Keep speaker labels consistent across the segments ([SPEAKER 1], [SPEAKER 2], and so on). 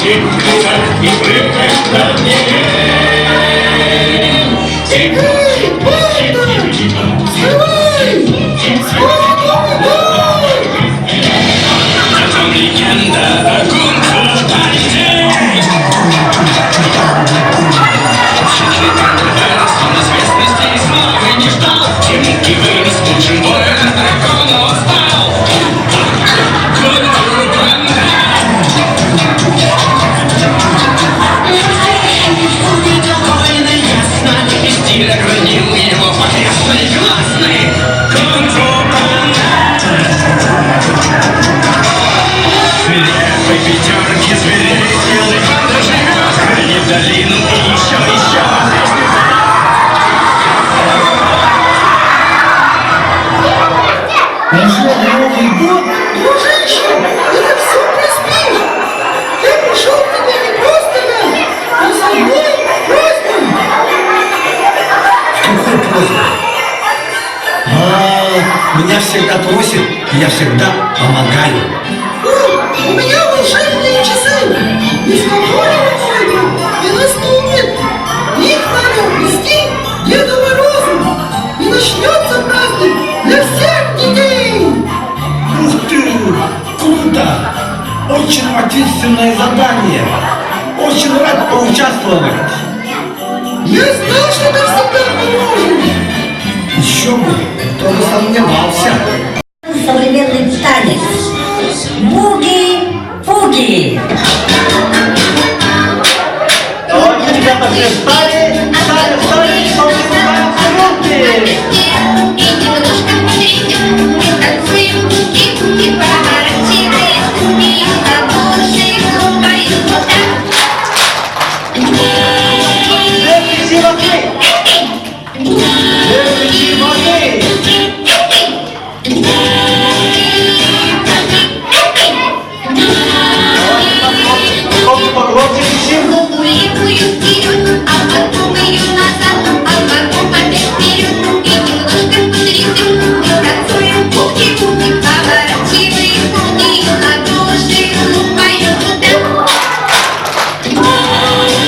[SPEAKER 1] Эй, панда! Вставай! Скоро Новый год!
[SPEAKER 2] Уже Новый год?
[SPEAKER 1] Дружище, это все проспишь! Я пришел к тебе не просто так, а с одной просьбой!
[SPEAKER 2] С какой просьбой? А, меня всегда просят, и я всегда помогаю.
[SPEAKER 1] О, у меня волшебные часы, без которых Новый год не наступит. Их надо отнести Деду Морозу, и начнется праздник для всех детей.
[SPEAKER 2] Ух ты! Круто! Очень ответственное задание. Очень рад поучаствовать.
[SPEAKER 1] Я знал, что ты всегда поможешь.
[SPEAKER 2] Еще бы, кто бы сомневался.
[SPEAKER 3] Современный танец. Буги-буги.
[SPEAKER 4] Давайте, ребята, все встали, встали, встали, поднимаем руки.
[SPEAKER 5] И немножко потрясем, мы танцуем буги-буги, поворачивая и ладоши хлопают вот так.
[SPEAKER 4] Не кричи воды! Не кричи воды! Давайте погромче кричим.
[SPEAKER 5] Ногу левую вперед, а потом ее назад, а потом опять вперед. И немножко потрясем, мы танцуем буги-буги, поворачиваем и ладоши хлопают вот так.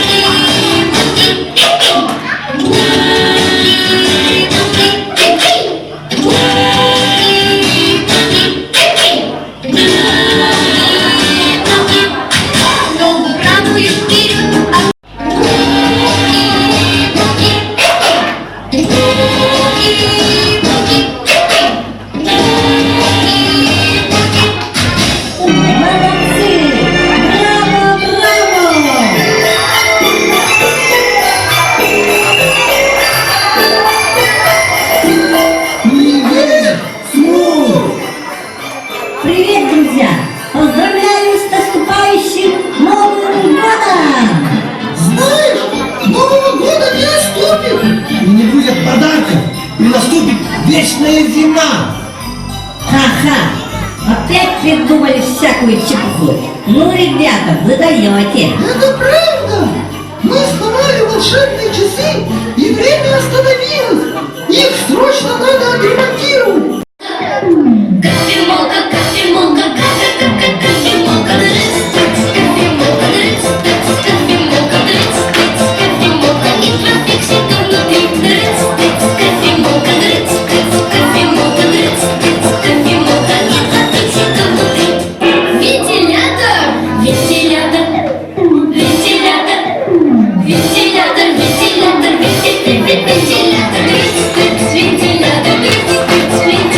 [SPEAKER 5] Буги-буги, буги-буги, буги-буги. Ногу правую вперед, а буги-буги, буги-буги, буги-буги.
[SPEAKER 3] Молодцы! Браво, браво!
[SPEAKER 2] Привет, Смурф!
[SPEAKER 3] Привет, друзья! Поздравляю с наступающим Новым годом!
[SPEAKER 1] Знаешь, Нового года не наступит.
[SPEAKER 2] И не будет подарков, и наступит вечная зима.
[SPEAKER 3] Ха-ха! Опять придумали всякую чепуху. Ну, ребята, вы даете.
[SPEAKER 1] Это правда. Мы сломали волшебные часы, и время остановилось. Их срочно надо отремонтировать.
[SPEAKER 5] Кофемолка, кофемолка, кофемолка, дрыц, кофемолка, дрыц, кофемолка, дрыц, кофемолка, и два фиксика внутри, дрыц, кофемолка, дрыц, кофемолка, дрыц, кофемолка, и два фиксика внутри. Вентилятор, вентилятор, вентилятор, вентилятор, вентилятор, вентилятор, вентилятор, дрыц, вентилятор, дрыц, вентилятор.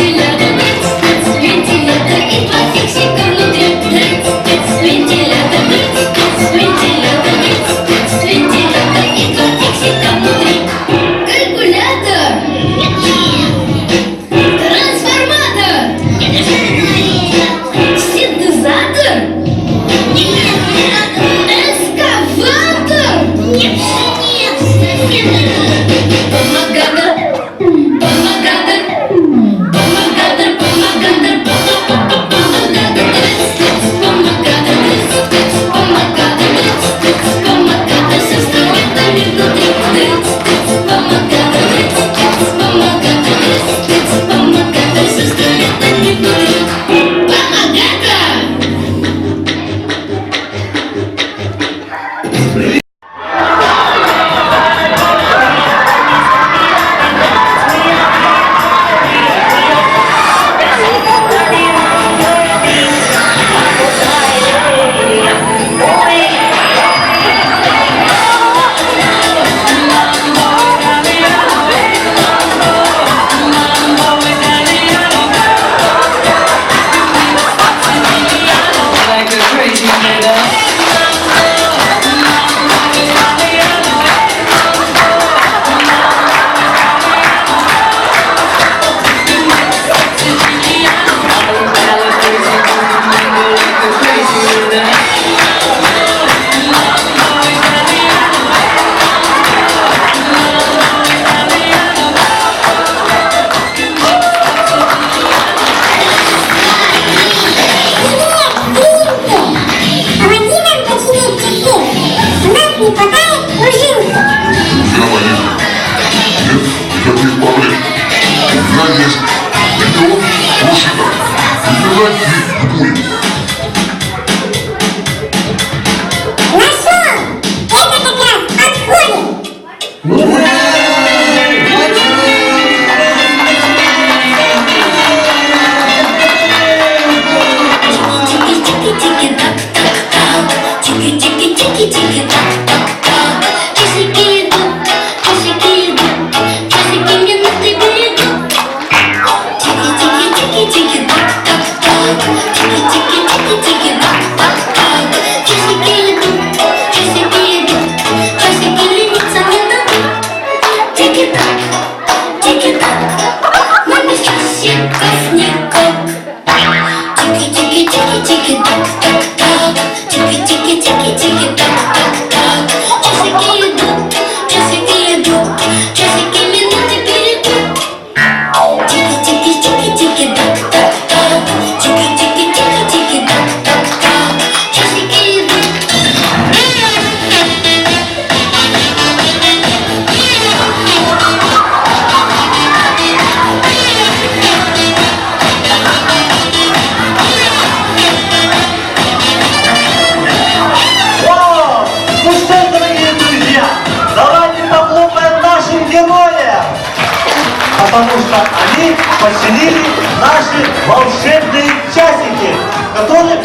[SPEAKER 4] Потому что они починили наши волшебные часики, которые,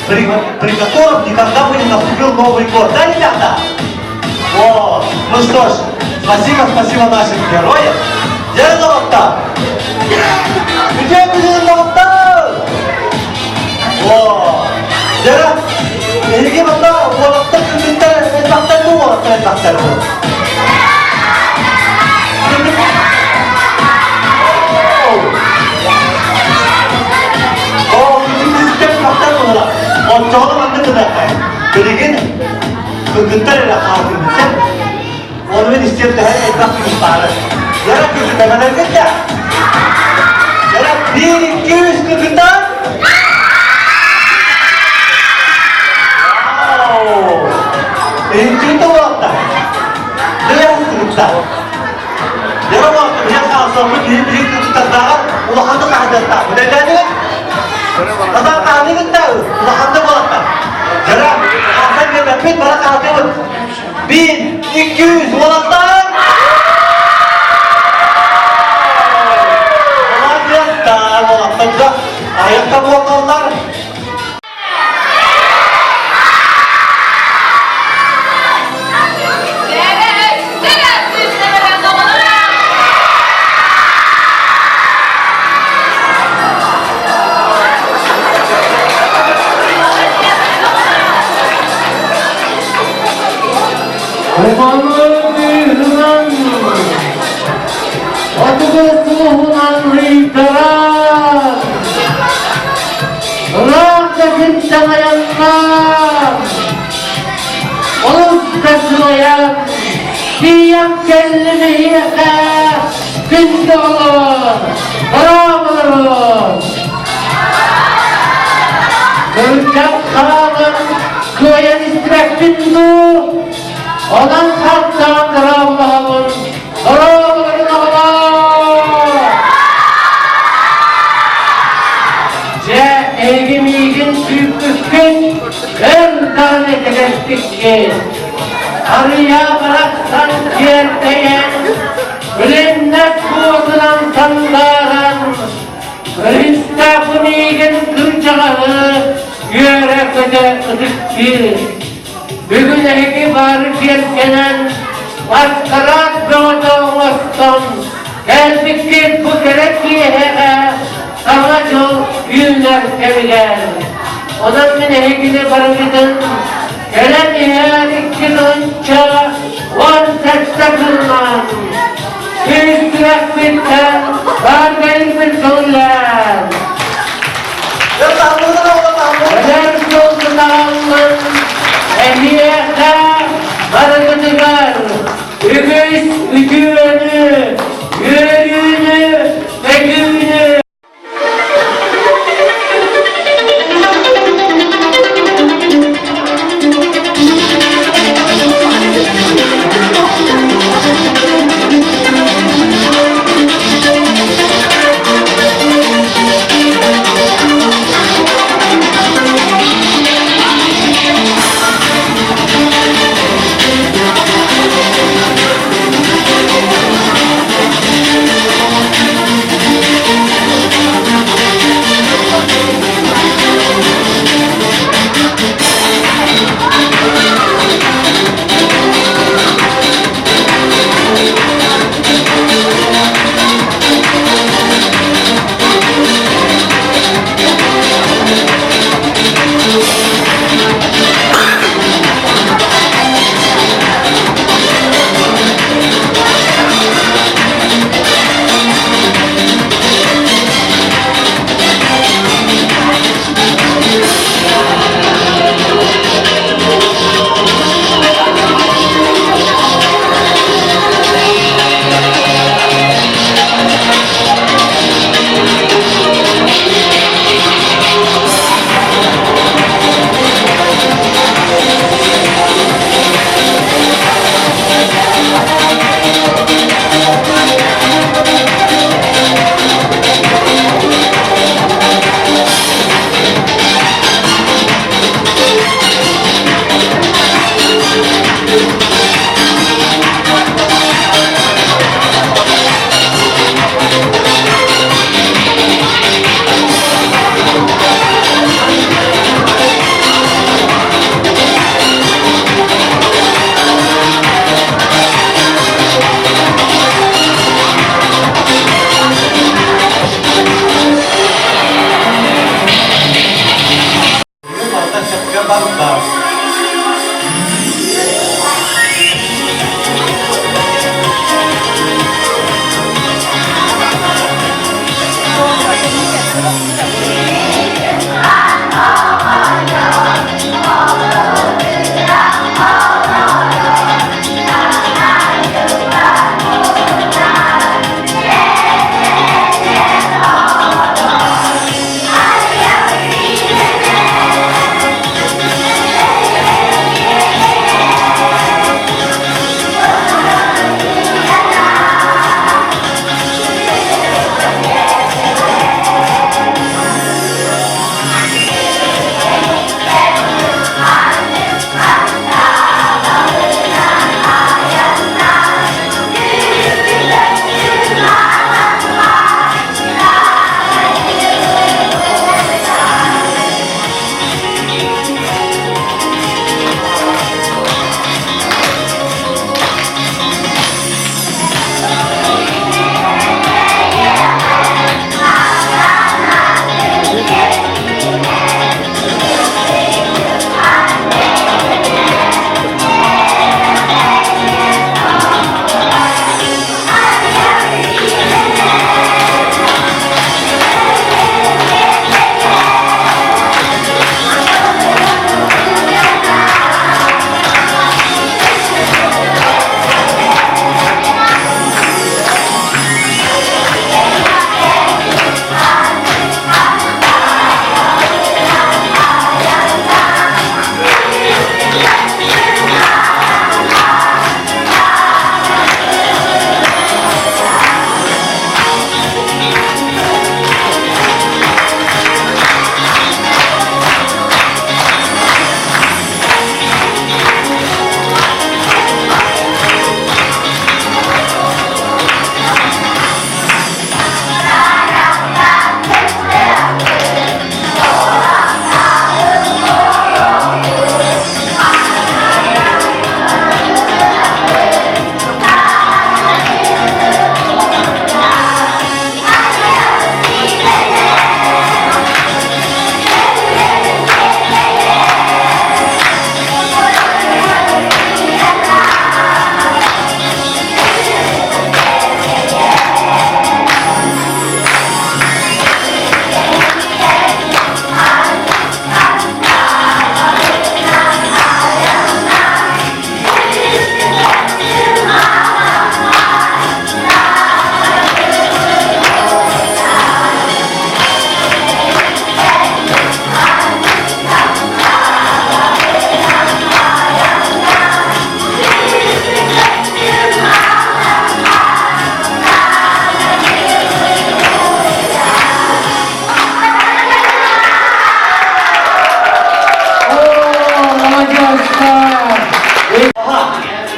[SPEAKER 4] при, при котором никогда бы не наступил Новый год. Да, ребята? Вот. Ну что ж, спасибо, спасибо нашим героям. Где золото? Где будет золото? О, Дьэ, эһиги манна уолаттар кыргыттар элбэхтэр дуу, уолаттар элбэхтэр дуу? Оо, кыргыттар элбэхтэр буолла. Оччоҕуна маннык гыныаххай. Билигин кыргыттар эрэ хаалгыннар. Ону мин истиэм төһө элбэх киһи баара. Дьэ, кыргыттар да. Дьэ, биир, икки, үс кыргыттар. Инчинте уолта. Дьэ, кыргыттар. Дьэ, уолта, быйа хаалсаммыт биир биир кыргыттардааҕар улаханнык хаһыаттаах. Үлэлээтигит? Хатан хаһаныгыт да улаханнык уолаттар. Дьэ, хаасан биэрбэппит, бара хаһатыбыт. Биир, икки, үс, уолаттар! Молодецтар, уолаттарга айахта буолаллар.
[SPEAKER 6] Кумалы хотугу сулуһунан ыйдаран, ыраах да сиртэн айаннаан, олус да сылайан, тиийэн кэллим эһиэхэ, күндү оҕолор, борооболорун! Кырдьан хаалан кыайан истибэппин дуу? Онон хаттаан дорооболоһобун, дорооболорун оҕолоор! Дьэ, эһиги миигин күүппүккүт, өр даҕаны кэтэспиккит. Арыйа барахсан киэркэйэн, билиннэс буотунан сандааран, Кыыстаах миигин кырдьаҕаһы үөрэ-көтө ытыктыыр. Бүгүн эһиги бары киэргэнэн, маскараат бөҕөтө оҥостон, кэлбиккит бу кэрэ киэһэҕэ Саҥа дьыл үүнэр кэмигэр. Онон мин эһигини барыгытын кэлэн иһэр 2017 сылынан Күүс сүрэхпиттэн баргайбын көҥүллээн. Эдэр сылгытааллын эһиэхэ барыгытыгар үгүс үтүөнү, үөрүүнү, көтүүнү.
[SPEAKER 4] барда.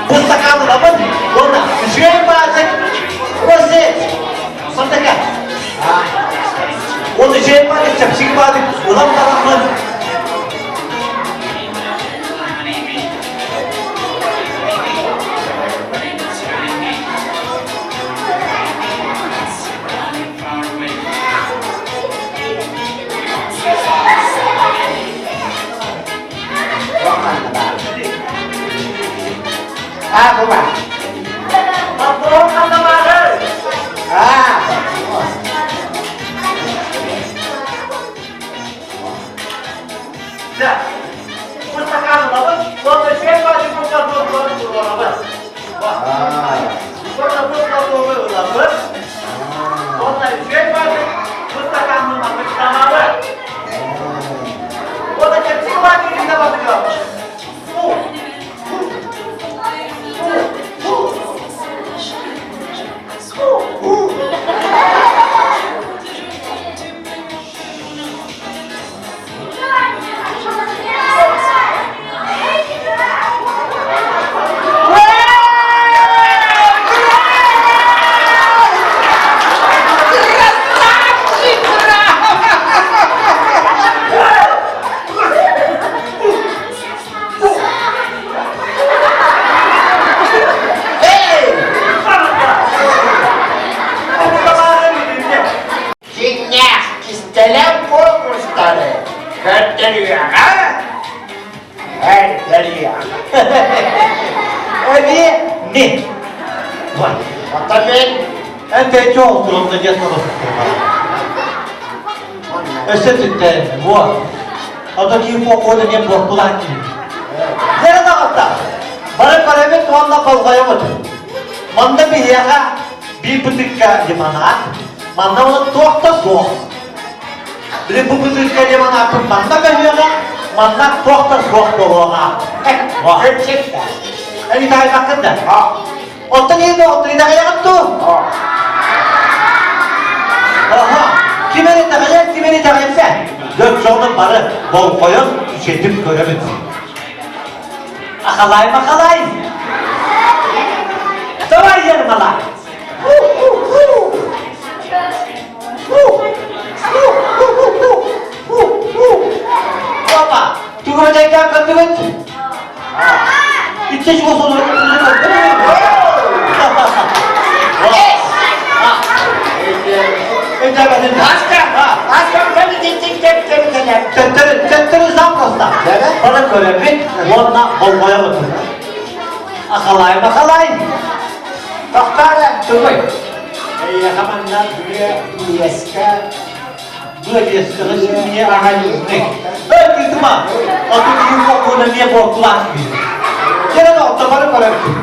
[SPEAKER 4] Бу стакан ылабын уонна үчүгэй баатык просить. Сантака. Уонна үчүгэй баатык, чэпчэки баатык ылан бараммын.
[SPEAKER 6] А, бу баар.
[SPEAKER 4] Патрон ханна баарый?
[SPEAKER 6] А,
[SPEAKER 4] Да. Бу стакан ылабын, уонна үчүгэй баатык бу картонканы туруорабын. Уонна бу картону ылабын. Уонна үчүгэй баатык бу стаканны матыктамабын. Уонна чэпчэки баатык иннэ батыгабын.
[SPEAKER 1] Красавчик!
[SPEAKER 6] Эй, Дарья.
[SPEAKER 4] Эми ми. Вот.
[SPEAKER 6] Оттон мин
[SPEAKER 4] Эн бэйчэ олтурумна диэн Өссө түттэ. Вот. Ото киин покуода диэн буортулаах киһи. Дьэ даҕатта. Бары көрөбүт уонна болҕойобут. Манна биһиэхэ биир бытыкка лимонад, манна онон туох да суох. Били бу бытыкка лимонадпыт манна көһүөҕэ, манна туох да суох буолуоҕа. Эн итэҕэйбэккин да? Оттон иһин оттон итэҕэйэҕин дуу? Аха, ким эрэ итэҕэйэр, ким эрэ итэҕэйбэт. Дьон дьону бары болҕойон үчэтин көрөбүт. Ахалай махалай! Давай, Ермолай! Опа! Тугу этэйдээн көрдүгүт? Иччэ чугас Төттөрү запросто. Бары көрөбүт уонна болҕойобут. Ахалай махалай.
[SPEAKER 6] Тохтоо
[SPEAKER 4] Тугуй?
[SPEAKER 6] Эйиэхэ манна быа иэскэ
[SPEAKER 4] Быа иэскэҕэ симмиэ аҕайыыһык. Эй, тыытыма! Отут иһин бокуона эмиэ буортулаах киһи. Кэлэн оҕото бары көрөбүт.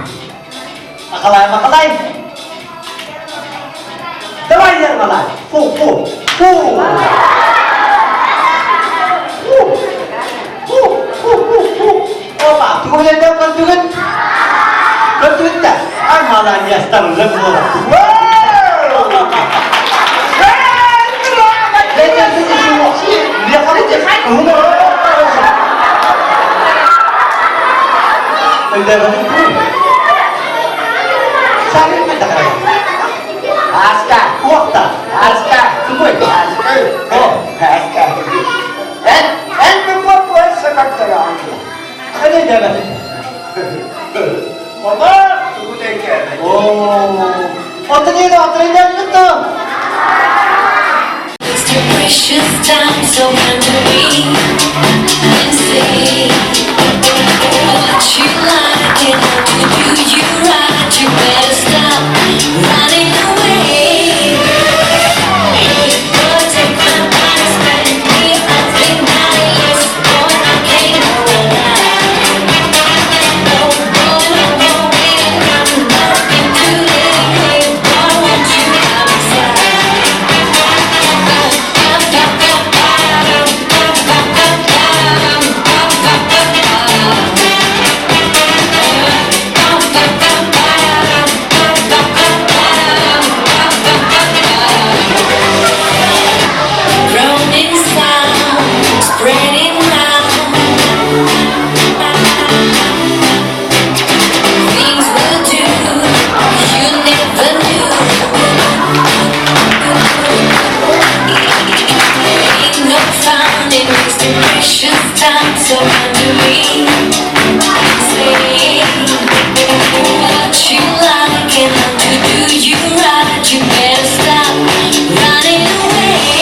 [SPEAKER 4] Махалай, махалай! Давай, Ермолай! Фу, фу, фу! Фу, фу, фу, фу, фу! Опа, тугу билэрдэн көрдүгүт? Көрдүгүт да? Ай, маладьыастар, үлэ
[SPEAKER 6] Аска! Аска! Аска! Аска! Эн, эн бу сакаттара Оба, тугу тэккэ.
[SPEAKER 5] It's your precious time, so come to me and say what you like and how to do you right. You better stop running away. Hey, boy, take my body, spend me. I think now, yes, boy, I can't lie. No, boy, no, no, I'm nothing to it. Hey, boy, won't you come inside? Drowning sound, spreading round. Things we'll do you never knew. Ain't no fun in wasting precious time, so come to me and say what you like and how to do you right. You better stop running away.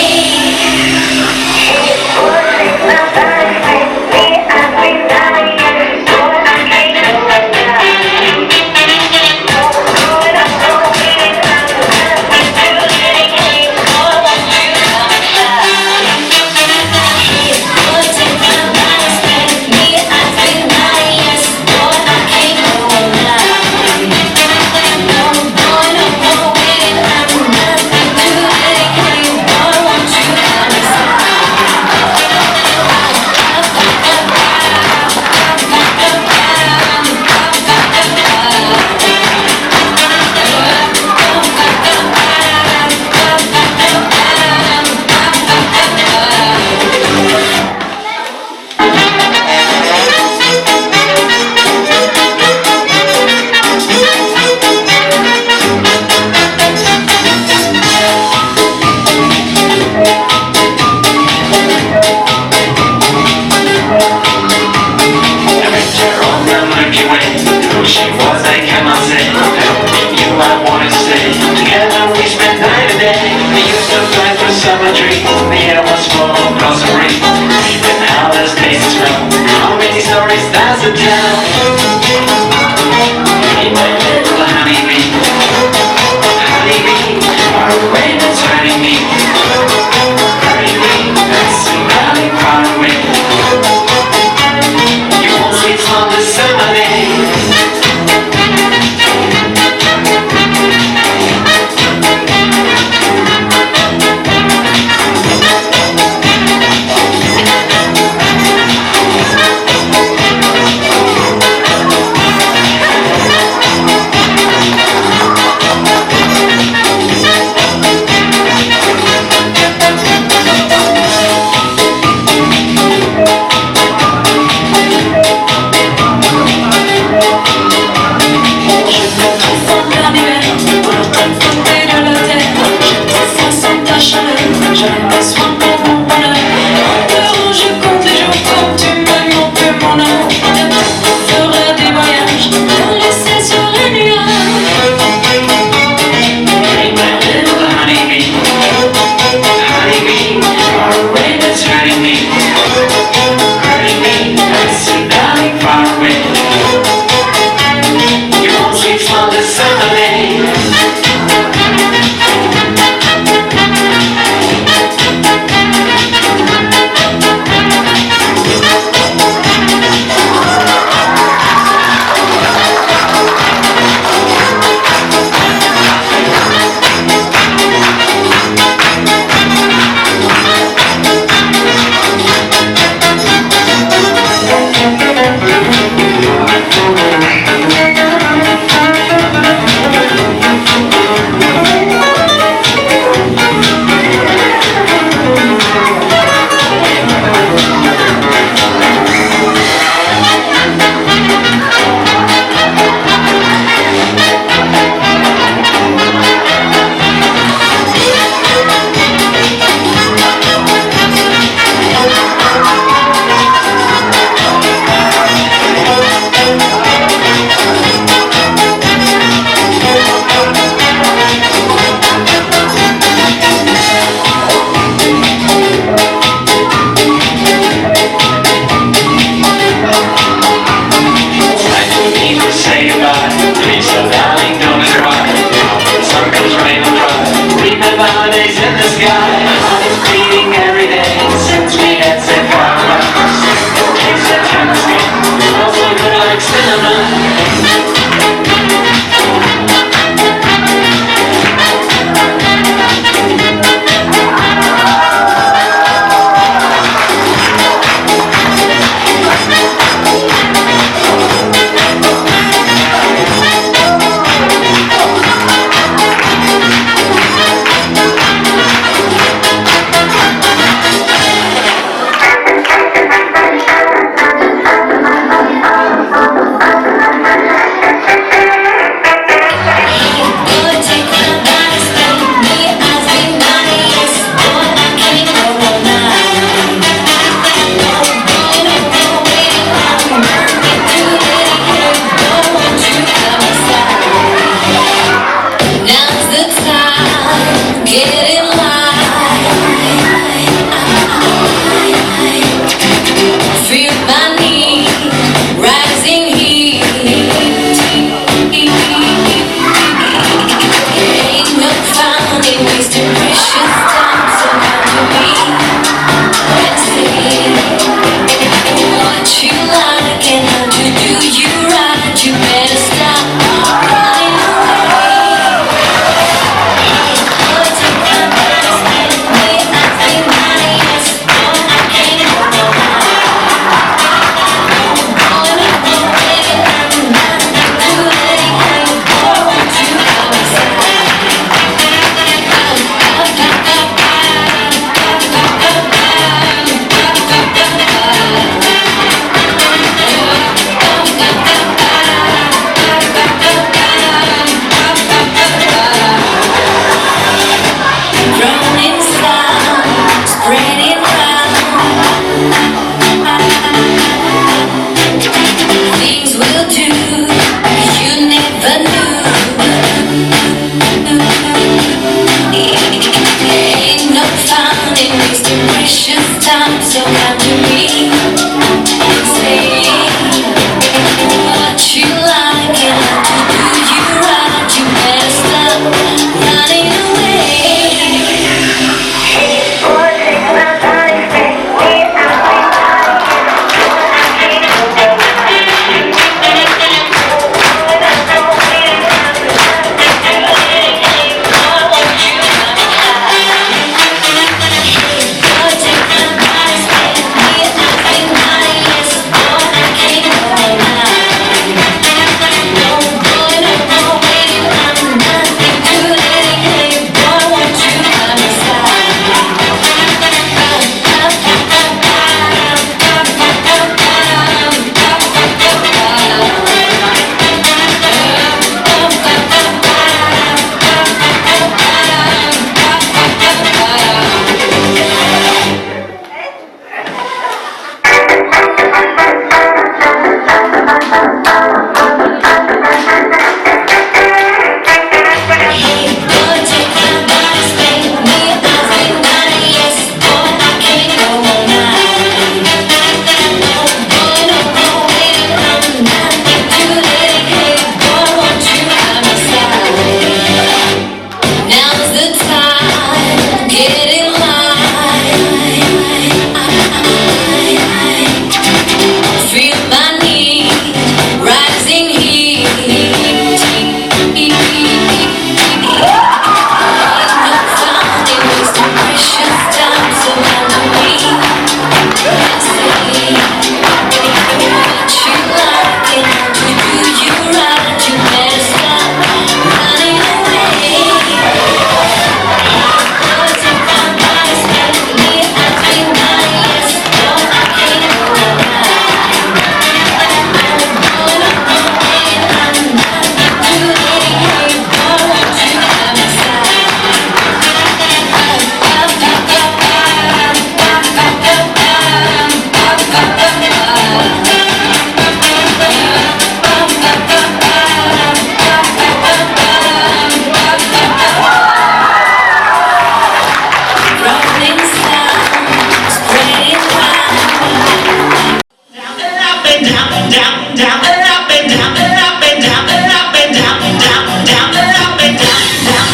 [SPEAKER 7] and down, down, down, up and down, up and down, up and down, down, down, up and down, down,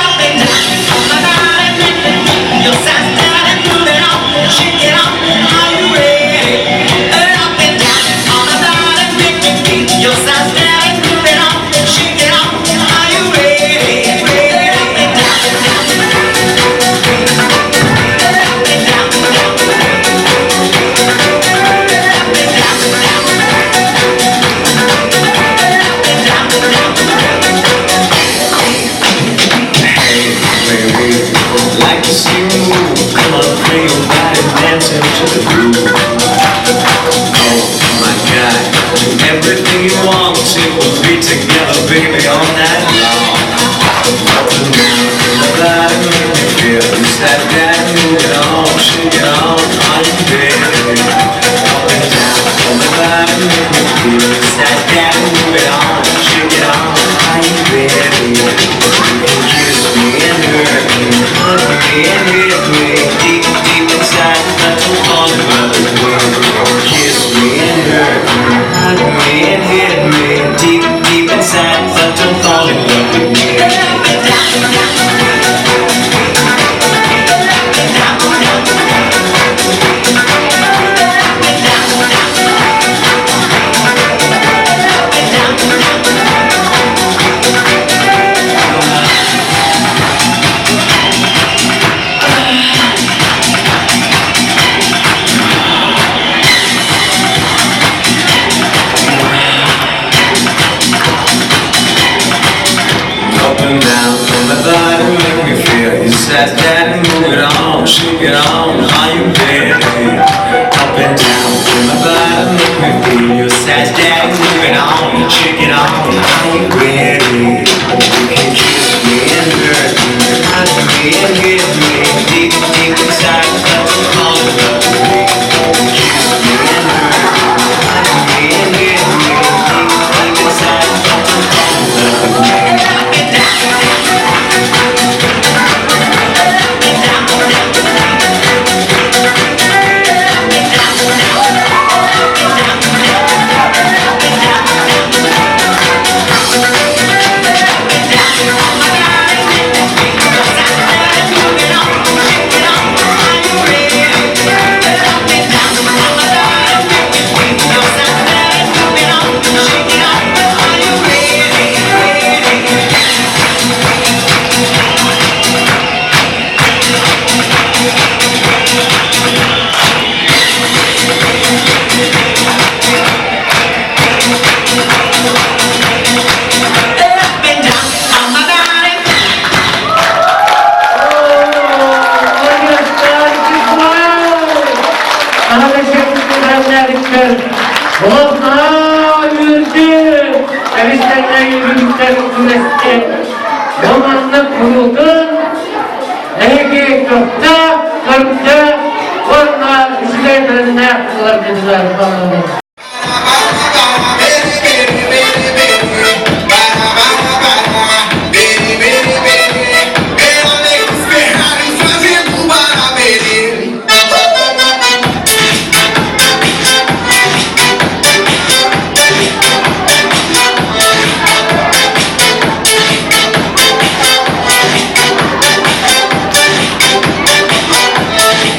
[SPEAKER 7] up and down. On my body, make me feel your size down and move it on, shake it on. Are you ready? Up and down, on my body, make me feel your size down and move it on, shake it on. Are you ready? Ready? Up and down, down, up and down, down, up and down, down, up and down, down.
[SPEAKER 8] Hey, baby, like to see you move. Come on, bring your body dancing to the groove. Oh my God, do everything you want to. We'll be together, baby, all night long. Up and down, my body make me feel. You step down, move it on, shake it on, are you ready? Up and down, my body make me feel. You step down, move it on, shake it on, are you ready? You can kiss me and hurt me, hug me and hit me, deep, deep inside, but don't fall in love with me. Kiss me and hurt me, hug me and hit me, deep, deep inside, but don't fall in love with me. Up and down from my body, make me feel. You said that, move it on, shake it on, are you ready? Up and down from my body, make me feel. You said that, move it on, shake it on, are you ready? You can kiss me and hurt me, hug me and hit me, deep, deep inside, but don't fall in love with me. Kiss me and hurt me, hug me and hit me, deep, deep inside, but don't fall in love with me.
[SPEAKER 7] Up and down on my body.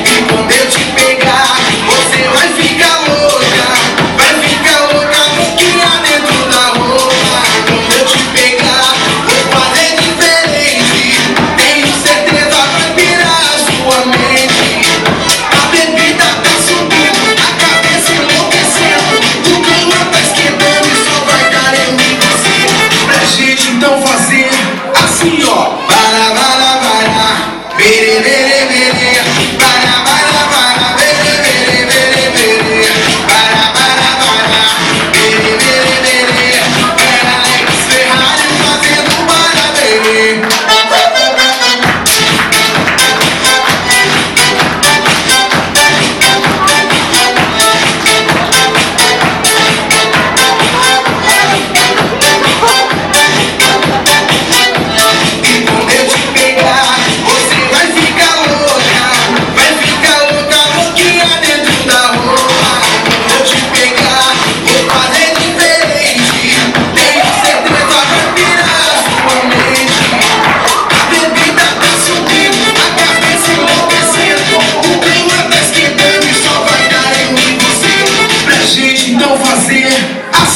[SPEAKER 9] E quando eu te pegar, você vai ficar louca.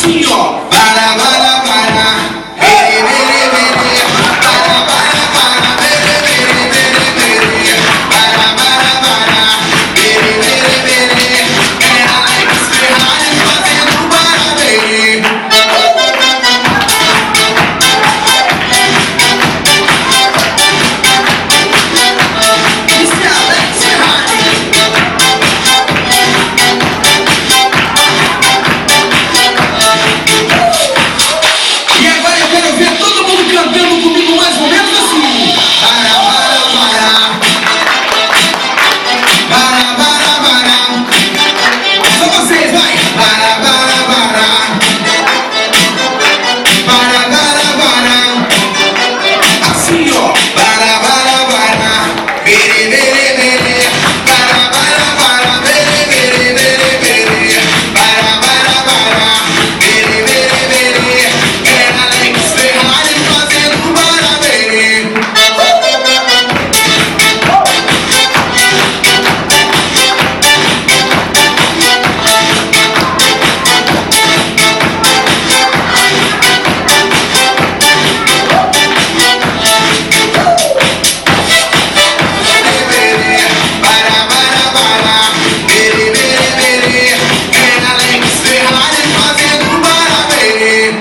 [SPEAKER 9] Assim, ó. Para, para, para. Bere, bere, bere. Para, para, para. Bere, bere, bere, bere. Para, para, para. Bere, bere, bere. É Alex Ferrari fazendo parabéns. Isso é Alex Ferrari. E agora eu quero ver todo mundo cantando comigo mais ou menos assim. Para, para, para. Para, para, para. Só vocês, vai. Para, para, para. Para, para, para. Assim, ó. Para, para, para. Bere, bere, bere. Para, para, para. Bere, bere, bere, bere. Para, para, para. Bere, bere, bere. É Alex Ferrari fazendo parabéns. Para, para, para. Bere, bere, bere. É Alex Ferrari fazendo parabéns.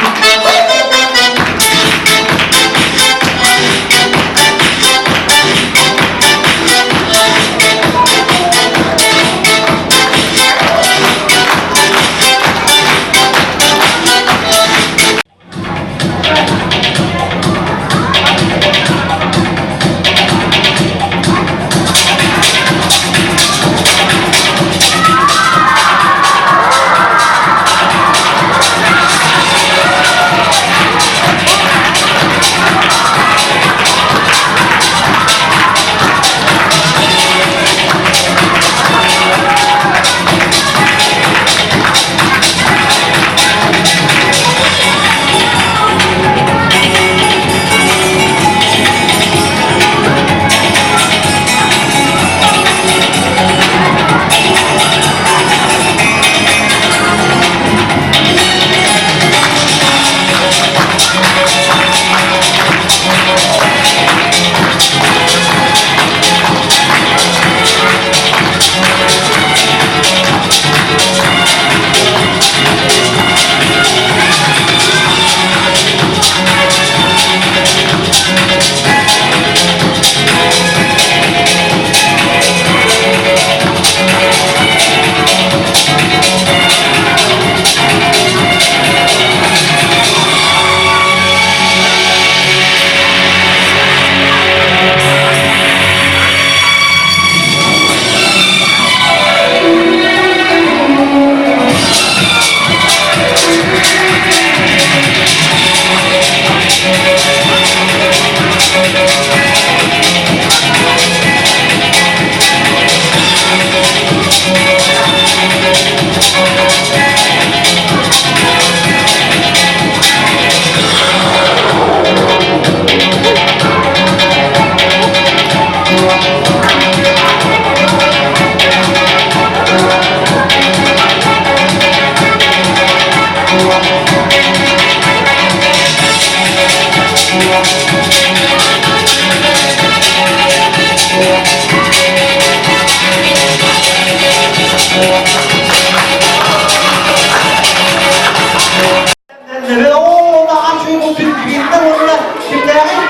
[SPEAKER 4] Оо, наһаа үчүгэй бултун биирдэ уонна кимнээҕий?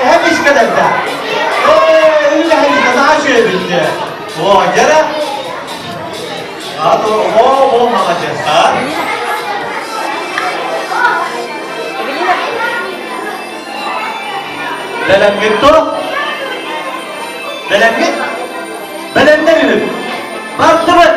[SPEAKER 4] Эһэм искэлэрдэ. Ээ, үлэһитэ наһаа үчүгэй эбит. Оо, дьэрэ. Оо, оо, маладьыастар. Бэлэмҥит дуо? Бэлэмҥит? Бэлэмнэр үһү. Бардыбыт!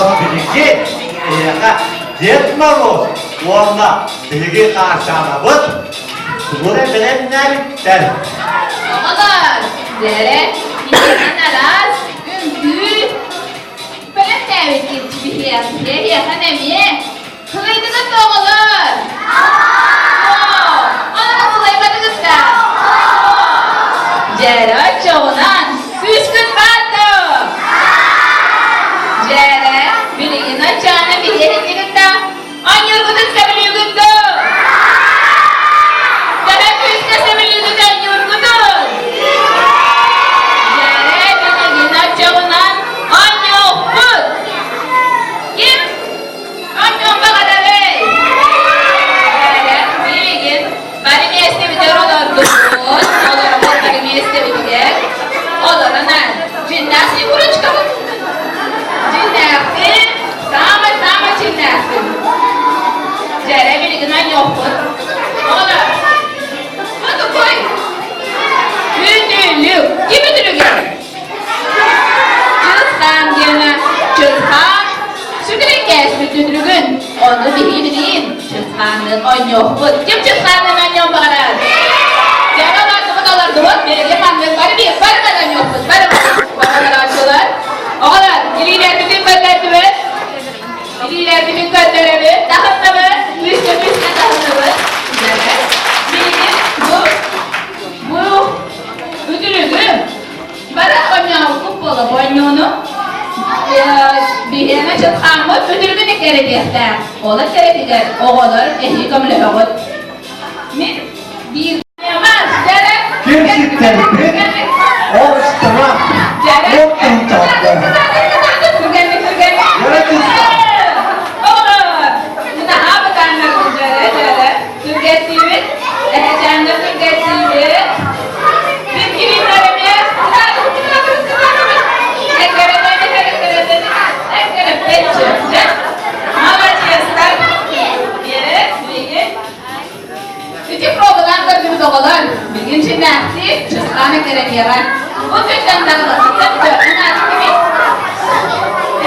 [SPEAKER 4] Онон биһиги эһиэхэ Дед Мороз уонна биһиги Хаарчаанабыт тугу эрэ бэлэмнээбиттэр.
[SPEAKER 10] Оҕолор, дьэрэ, итинэн араас үҥкүү бэлэмнээбиккит биһиэхэ, эһиэхэ эмиэ. Сылайдыгыт да оҕолор? Ону сылайбатыгыт да? Дьэрэ оччоҕунан күүскүт баар дуо? Дьэрэ, билигин оччоҕуна биһиэхиннигит да Анньыыргытын сөбүлүүгүт дуо? Төһө күүскэ сөбүлүүгүт анньыыргытын? Дьэрэ, билигин оччоҕунан анньыахпыт. Ким анньыан баҕарарый? Дьэрэ, билигин бары миэстэбитигэр олордубут. Олоробут бары миэстэбитигэр. Олорон дьиннээх Снегурочкабыт. Дьиннээхтин, саамай-саамай дьиннээхтин. Дьэрэ билигин анньыахпыт. Оҕолор, бу тукуй. Үтүлүк. Ким үтүлүгэр? Чысхаан диэнэ. Чысхаан сүтүрэн кээспит үтүлүгүн. Ону биһиги билигин Чысхаанныын оонньуохпут. Ким Чысхаанныын оонньуон баҕарар? Дьэрэ олордубут олордубут. Биһиги маннык бары биир бары бары оонньуохпут. Бары бары. Оҕолорооччулар. Оҕолор, илиилэрбитин көрдөрдүбүт. Илиилэрбитин көрдөрөбүт. Таһынныбыт. Күүскэ күүскэ таһынныбыт. Дьэрэ. Билигин бу бу үтүлүгү бары оонньообуппут буола оонньууну биһиэнэ чытхааммыт үтүлүгүн эккирэтиэхтээх. Ол эккирэтигэр оҕолор эһиги көмөлөһөҕүт. Мин биир
[SPEAKER 2] Ким ситтэрбит, ол штраф, ол тылталда.
[SPEAKER 10] Оҕолор, наһаа бытааннаргын дьэрэ дьэрэ түргэттиибит, эһэчээннэр түргэттиибит. Ити пробалаан көрдүбүт оҕолор, билигин чиннээхтии чысхаана кэрэниэҕэ. Бу күнтэн даҕыласыттан наадыккыбит.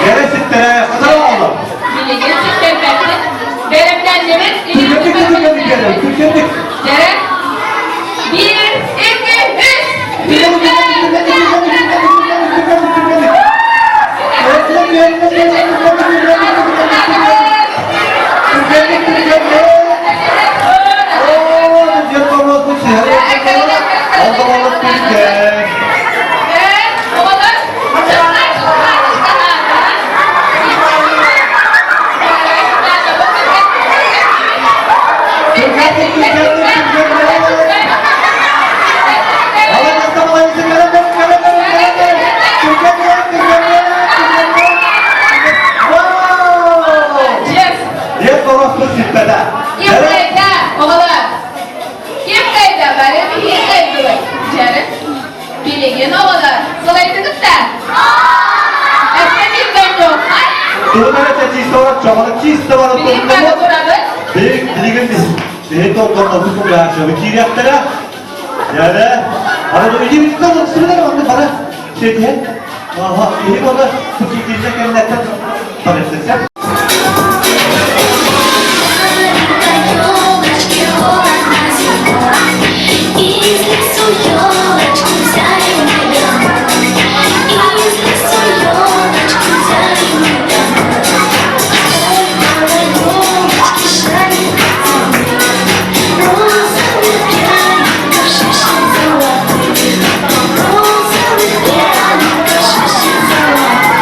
[SPEAKER 4] Кэрэ ситтэрэ хатар оҕолор.
[SPEAKER 10] Билигин ситтэрбэппит. Бэлэмнэннибит.
[SPEAKER 2] Түргэнник түргэнник кэлэн, түргэнник.
[SPEAKER 10] Дьэрэ. Биир, икки, үс.
[SPEAKER 2] Түргэнник түргэнник түргэнник түргэнник түргэнник түргэнник. Түргэнник түргэнник. Оо, Дед Мороз бу Ол түргэн.
[SPEAKER 10] Оҕолор,
[SPEAKER 2] Түргэнник түргэнник түргэнник.
[SPEAKER 4] Дед Мороз сиппэтэ.
[SPEAKER 10] Ким кайда, оҕолор? Ким кайда, бары биһиги кайдыбыт. Дьэрин, билигин оҕолор, сылайдыгыт да? Эстэ биирдэн дьуоххай.
[SPEAKER 4] Тугунара чисто чоҕону чисто баран
[SPEAKER 10] Билигин бары турабыт.
[SPEAKER 4] Билигин биһи толконнобут кулгааччыбы киириэхтэрэ. Дьэрэ, аны илиибитинэн ылсыбыт онно бары сетиһэн. Аха, иһи бола киирдэ кэннэттэн барыттык.
[SPEAKER 11] Из лесу елочку взяли мы домой. Из лесу елочку взяли мы домой. Ой, на елочке шарик розовых пряников шишек золотых. Розовых пряников шишек золотых.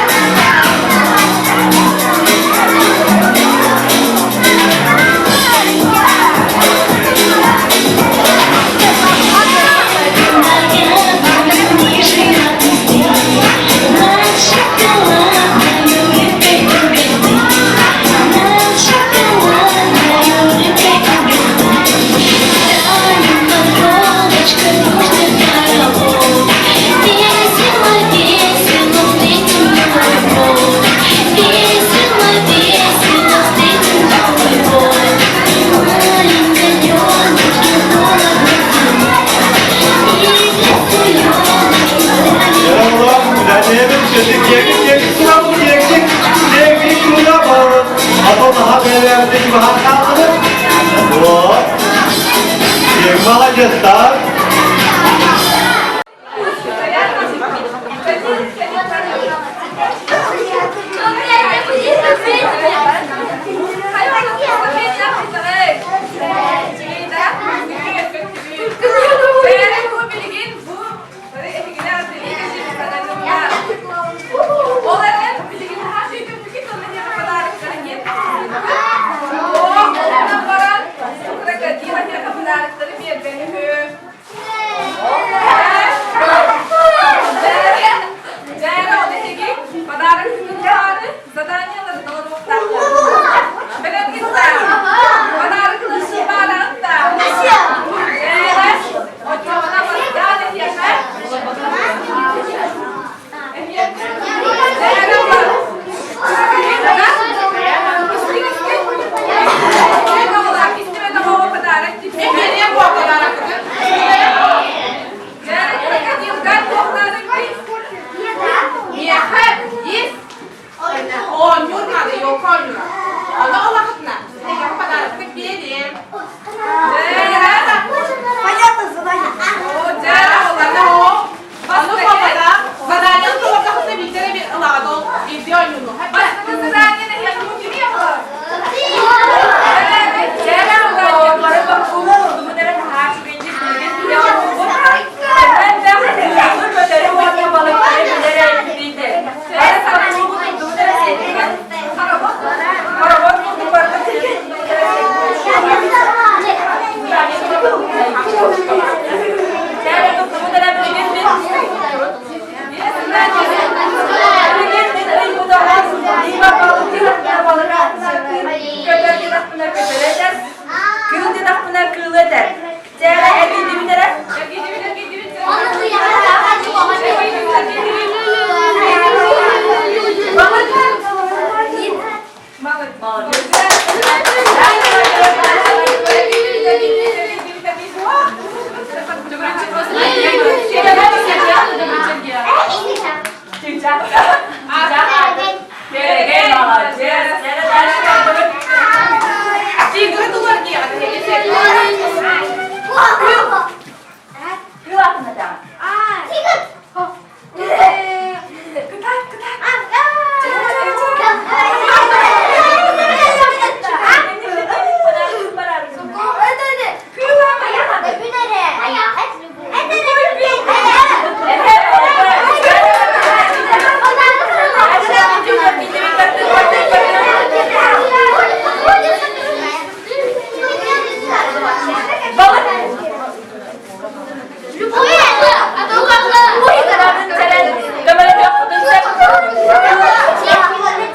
[SPEAKER 4] Оҕо бэйэ-бэйэбитин чугаһаан хааллыбыт. Вот. Молодецтар.
[SPEAKER 10] Ол эрэн билигин баран крокодил биэрбэни
[SPEAKER 12] Понятно задание.
[SPEAKER 13] Кыыл диэтэхпинэ кыылы этэр. Дьээрэ эргийдибит эрэ.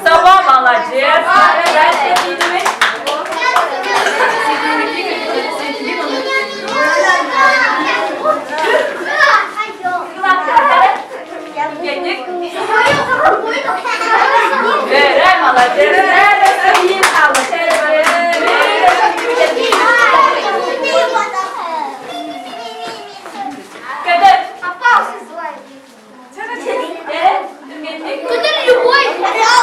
[SPEAKER 13] Сова молодец!
[SPEAKER 12] Который любой.